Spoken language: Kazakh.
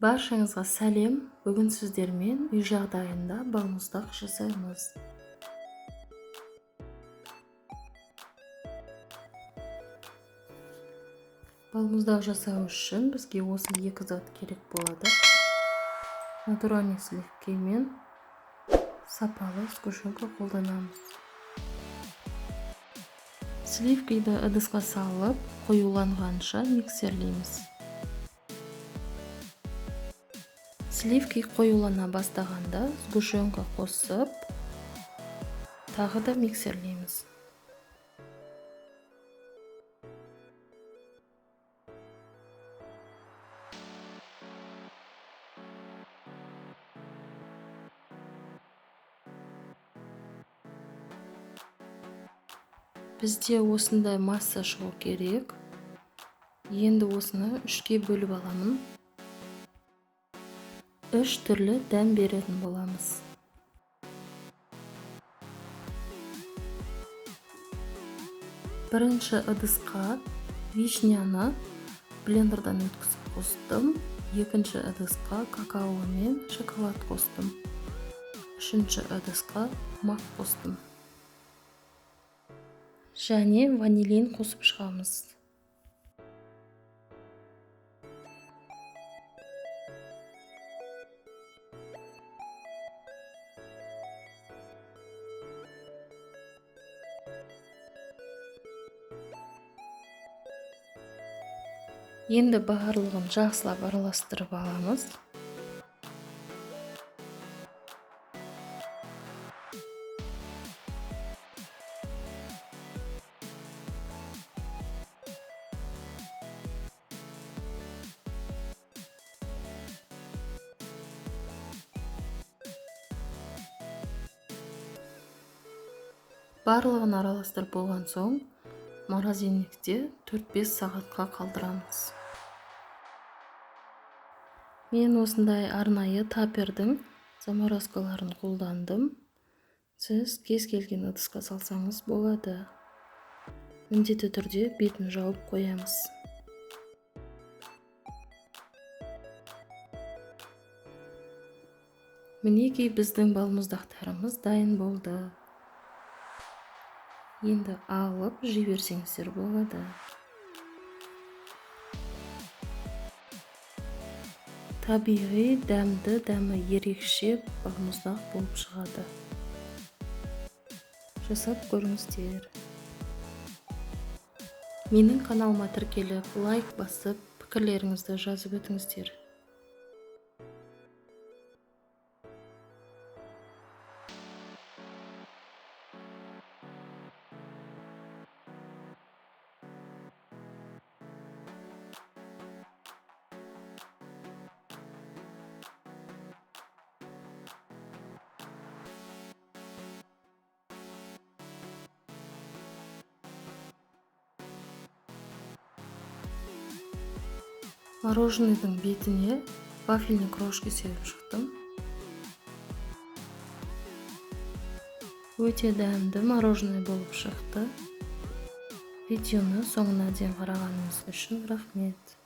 Баршаңызға сәлем. Бүгін сіздермен үй жағдайында балмұздақ жасаймыз. Балмұздақ жасау үшін бізге осы екі зат керек болады. Натуральный сливки мен сапалы сгущенка қолданамыз. Сливкиді ыдысқа салып, қоюланғанша миксерлейміз. Сливки қоюлана бастағанда сгущенка қосып, тағы да миксерлейміз. Бізде осындай масса шығу керек. Енді осыны 3-ке бөліп аламын. 3 түрлі дәм беретін боламыз. Бірінші ыдысқа вишняны блендерден өткізіп қостым. Екінші ыдысқа какао мен шоколад қостым. Үшінші ыдысқа мак қостым. Және ванилин қосып шығамыз. Енді барлығын жақсылап араластырып аламыз. Барлығын араластырып болған соң, морозильникте 4-5 сағатқа қалдырамыз. Мен осындай арнайы тапердің заморозкаларын қолдандым. Сіз кез келген ыдысқа салсаңыз болады. Міндетті түрде бетін жауып қоямыз. Мінекей біздің балмұздақтарымыз дайын болды. Енді алып жей берсеңіздер болады. Табиғи дәмді, дәмі ерекше балмұздақ болып шығады. Жасап көріңіздер. Менің каналыма тіркеліп, лайк басып, пікірлеріңізді жазып өтіңіздер. Мороженыйдың бетіне вафельный крошки сеуіп шықтым. Өте дәмді мороженое болып шықты. Видеоны соңына дейін қарағаныңыз үшін рахмет.